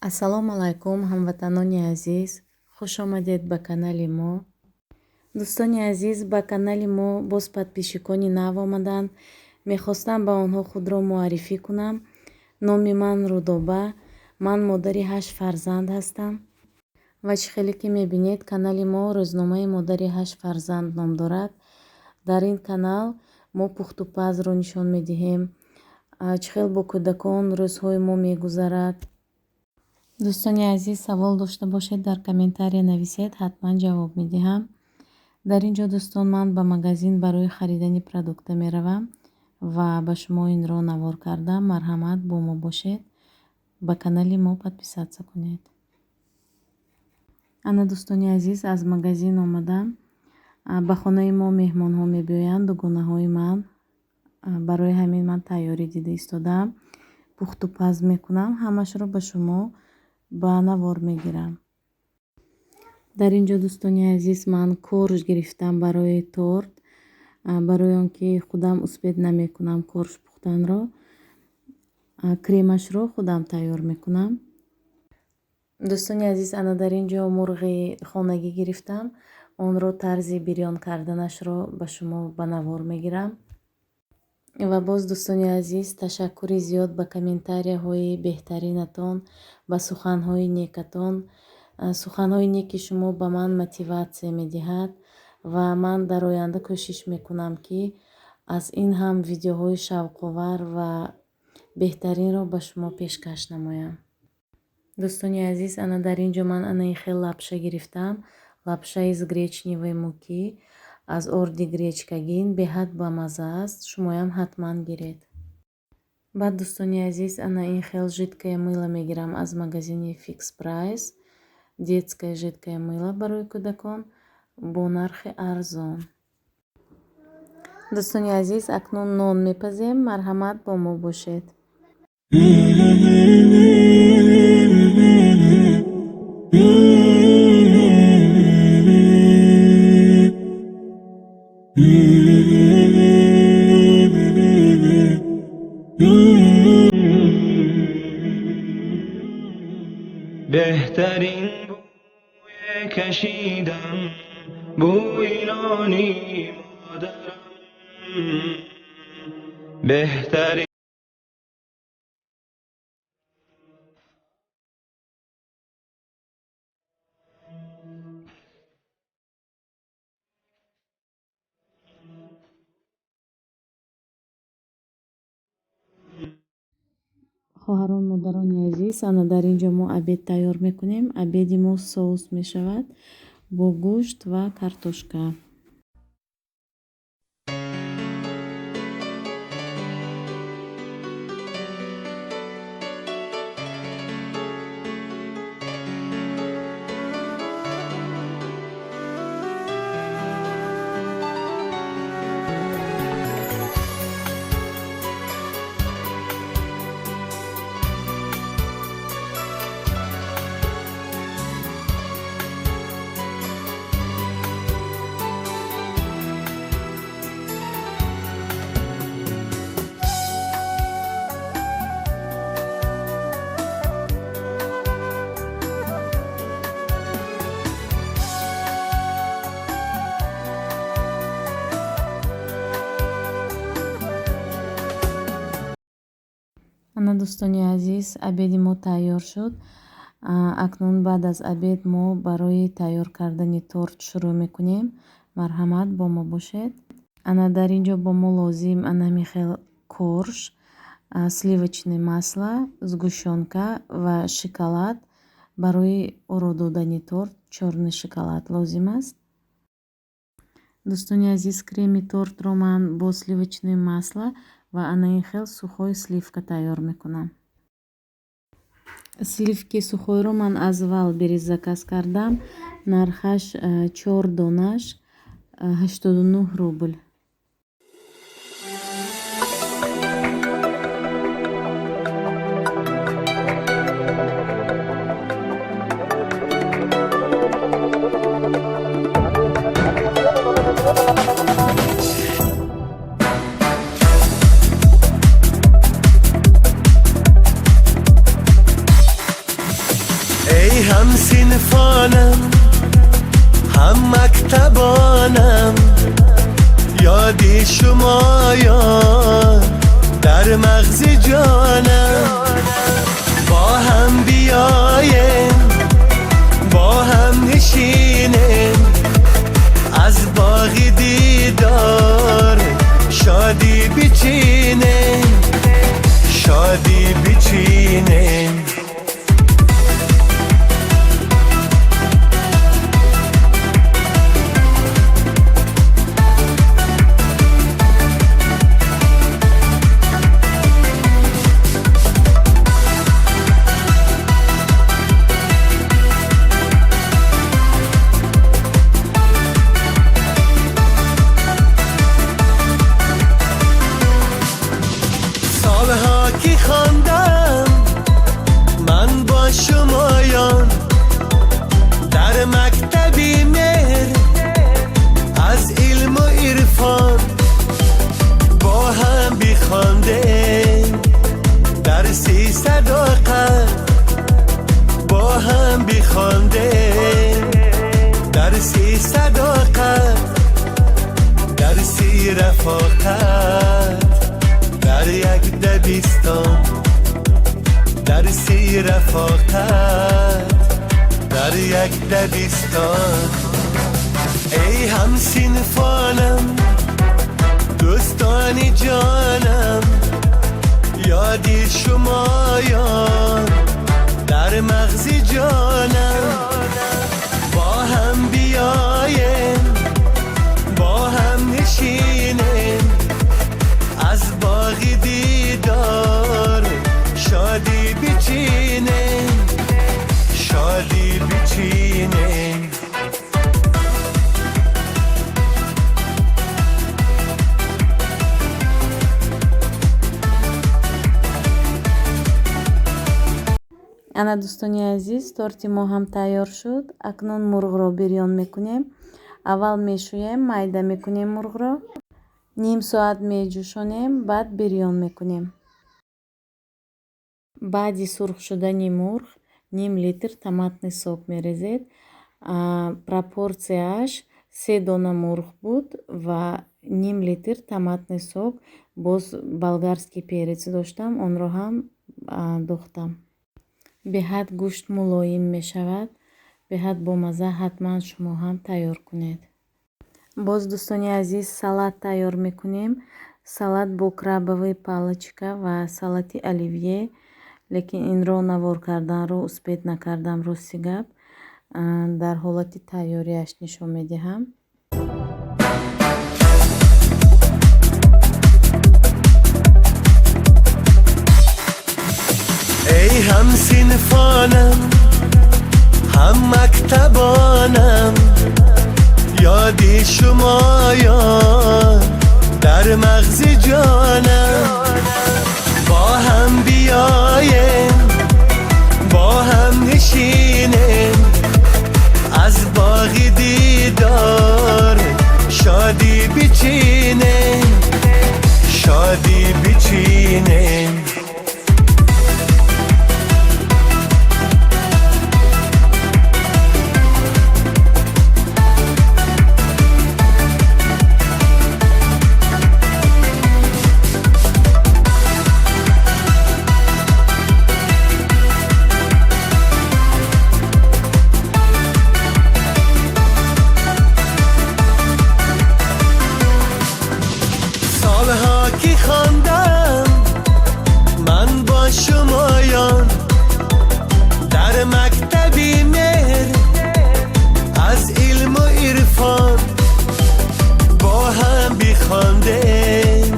Ассалому алайкум, ҳамватанони азиз, хуш омадед ба канали мо. Дӯстони азиз, ба канали мо боз подписчикони нав омаданд. Мехостам ба онҳо худро муаррифӣ кунам. Номи ман Рудоба, ман модари 8 фарзанд ҳастам. Ва чӣ хеле ки мебинед, канали мо Рӯзномаи модари 8 фарзанд ном дорад. Дар ин канал мо пухтупазро нишон медиҳем, чӣ хел бо кӯдакон рӯзҳои мо мегузарад. Дӯстони азиз, савол дошта бошед, дар комментария нависед, ҳатман ҷавоб медиҳам. Дар ин ҷо, дӯстон, ман ба магазин барои харидани продукта меравам ва ба шумо инро навор кардам. Марҳамат, бо мо бошед, ба канали мо подписаться кунед. Ана, дӯстони азиз, аз магазин омадам. Ба хонаи мо меҳмонҳо мебиёянд, дугонаҳои ман. Барои ҳамин ман тайёрӣ дида истодаам, пухтупаз мекунам, ҳамашро ба шумо ба навор мегирам. Дар ин ҷо, дӯстони азиз, ман корж гирифтам барои торт, барои он ки худам успеть намекунам корж пухтанро. Кремашро худам тайёр мекунам. Дӯстони азиз, ана дар ин ҷо мурғи хонагӣ гирифтам. Онро тарзи бирён карданашро ба шумо ба навор мегирам. Ва боз, дӯстони азиз, ташаккури зиёд ба комментарияҳои беҳтаринатон, ба суханҳои некатон. Суханҳои неки шумо ба ман мотиватсия медиҳад ва ман дар оянда кӯшиш мекунам, ки аз ин ҳам видеоҳои шавқовар ва беҳтаринро ба шумо пешкаш намоям. Дӯстони азиз, ана дар ин ҷо ман ана ин хел лапша гирифтам. Лапша из гречневой муки, аз орди гречкагин, беҳад бамазза аст, шумоям ҳатман гиред. Баъд, дӯстони азиз, ана ин хел жидкое мыло мегирам аз магазини Фикс Прайс. Детское жидкое мыло барои кӯдакон бо нархи арзон. Дӯстони азиз, акнун нон мепазем, марҳамат, бо мо бошед. Беҳтарин бӯе кашидам, бӯи нони модарам, беҳтарин. Хоҳарон, модарони азиз, ана дар ин ҷо мо обед тайёр мекунем. Обеди мо соус мешавад бо гӯшт ва картошка. Ана, дӯстони азиз, обеди мо тайёр шуд. Акнун баъд аз обед мо барои тайёр кардани торт шурӯъ мекунем. Марҳамат, бо мо бошед. Ана дар ин ҷо бо мо лозим ана ҳамин хел корж, сливочное масло, сгущёнка ва шоколад. Барои оро додани торт чёрный шоколад лозим аст. Дӯстони азиз, креми тортро ман бо сливочное масло ва ана ин хел сухой сливка тайёр мекунам. Сливки сухойро ман аз Вайлдберриз заказ кардам. Нархаш 4 донаш 89 рубл. Эй ҳамсинфонам, ҳаммактабонам, ёди шумоён дар мағзи ҷонам. Бо ҳам биёем, бо ҳам нишинем, аз боғи дидор шодӣ бичинем, шодӣ бичинем. Солҳо ки хондам ман бо шумоён дар мактаби меҳр аз илму ирфон, бо ҳам бихондем дарси садоқат, бо ҳам бихондем дарси садоқат, дарси рафоқат дар як дабистон, дарси рафоқат дар як дабистон. Эй ҳамсинфонам, дӯстони ҷонам, ёди шумоён дар мағзи ҷонам. Бо ҳам биёем, бо ҳам нишинем, аз боғи дидор шодӣ бичинем, шодӣ бичинем. Ана, дӯстони азиз, торти мо ҳам тайёр шуд. Акнун мурғро бирён мекунем. Аввал мешӯем, майда мекунем мурғро, ним соат меҷӯшонем, баъд бирён мекунем. Баъди сурх шудани мурғ ним литр томатный сок мерезед. Пропорцияаш се дона мурғ буд ва ним литр томатный сок. Боз болгарский перец доштам, онро ҳам дохтам. Беҳад гӯшт мулоим мешавад, беҳад бомазза. Ҳатман шумо ҳам тайёр кунед. Боз, дӯстони азиз, салат тайёр мекунем. Салат бо крабовый палочка ва салати оливье, лекин инро навор карданро успеть накардам, рости гап. Дар ҳолати тайёрияш нишон медиҳам. Эй ҳамсинфонам, ҳаммактабонам, ёди шумоён дар мағзи ҷонам. Бо ҳам биёем, бо ҳам нишинем, аз боғи дидор шодӣ бичинем, шодӣ бичинем. Солҳо ки хондам ман бо шумоён дар мактаби меҳр аз илму ирфон, бо ҳам бихондем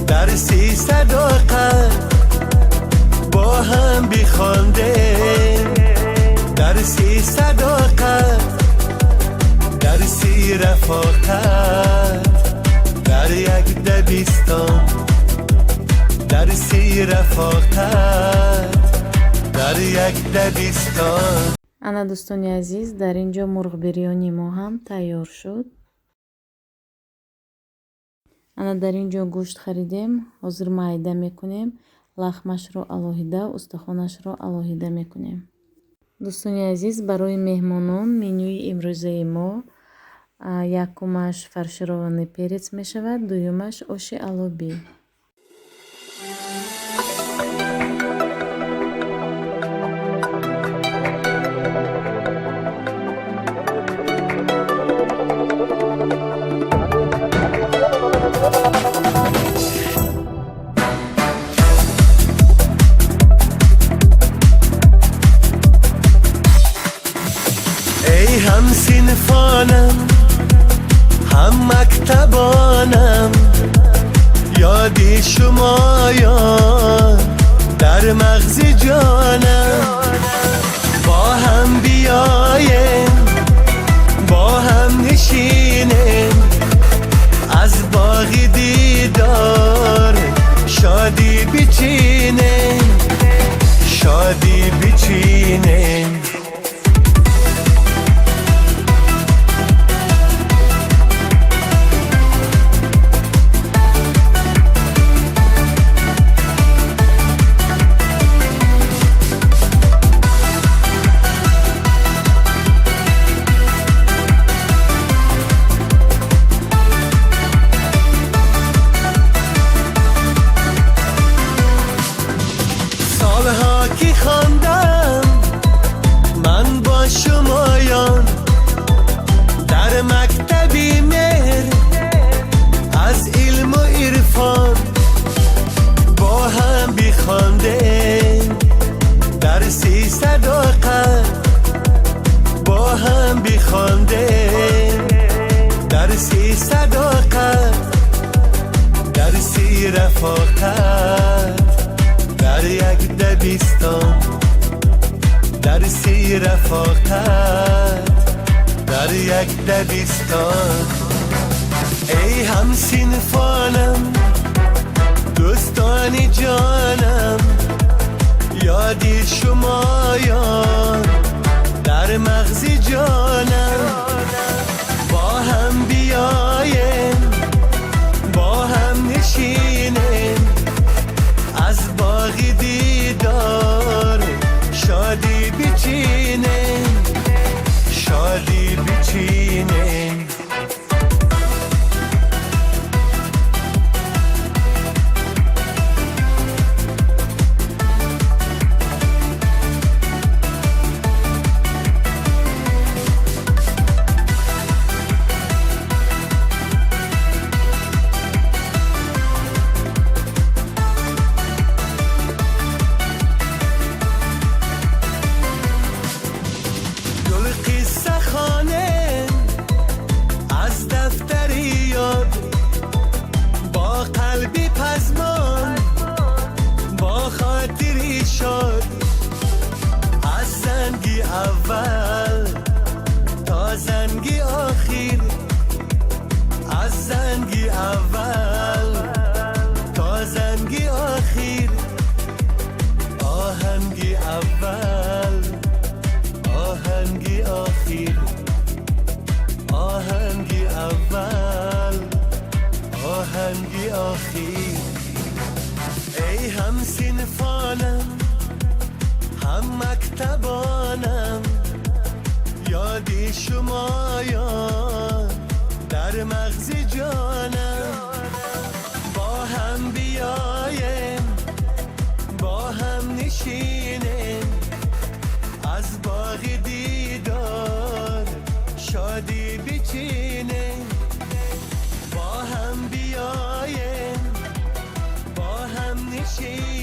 дарси садоқат, бо ҳам бихондем дарси садоқат, дарси рафоқат дар як дабистон, дарси рафоқат дар як дабистон. Ана, дӯстони азиз, дар ин ҷо мурғбирёни мо ҳам тайёр шуд. Ана, дар ин ҷо гӯшт харидем, ҳозир майда мекунем, лахмашро алоҳида, устухонашро алоҳида мекунем. Дӯстони азиз, барои меҳмонон менюи имрӯзаи мо: якумаш фаршированный перец мешавад, дуюмаш оши алобӣ. Эй ҳамсинфонам, ҳаммактабонам, ёди шумоён дар мағзи ҷонам. Бо ҳам биёем, бо ҳам нишинем, аз боғи дидор шодӣ бичинем, шодӣ бичинем. Солҳо ки хондам ман бо шумоён дар мактаби меҳр, аз илму ирфон бо ҳам бихондем дарси садоқат, бо ҳам бихондем дарси садоқат, дарси рафоқат дар як дабистон, дарси рафоқат дар як дабистон. Эй ҳамсинфонам, дӯстони ҷонам, ёди шумоён дар мағзи ҷонам. Бо ҳам биёем, бо ҳам нишинем, аз боғи дидор шодӣ бичинем, шодӣ бичинем. Гул қисса хонем аз дафтари ёд, бо қалби пазмон, бо хотири шод, аз занги аввал то занги охир, аз занги аввал то занги охир, оҳанги аввал, оҳанги охир, оҳанги аввал, оҳанги охир. Эй ҳамсинфонам, ҳаммактабонам, ёди шумоён дар мағзи ҷонам. Бо ҳам биёем, бо ҳам нишинем, аз боғи дидор шодӣ бичинем. Бо ҳам биёем, бо ҳам нишинем.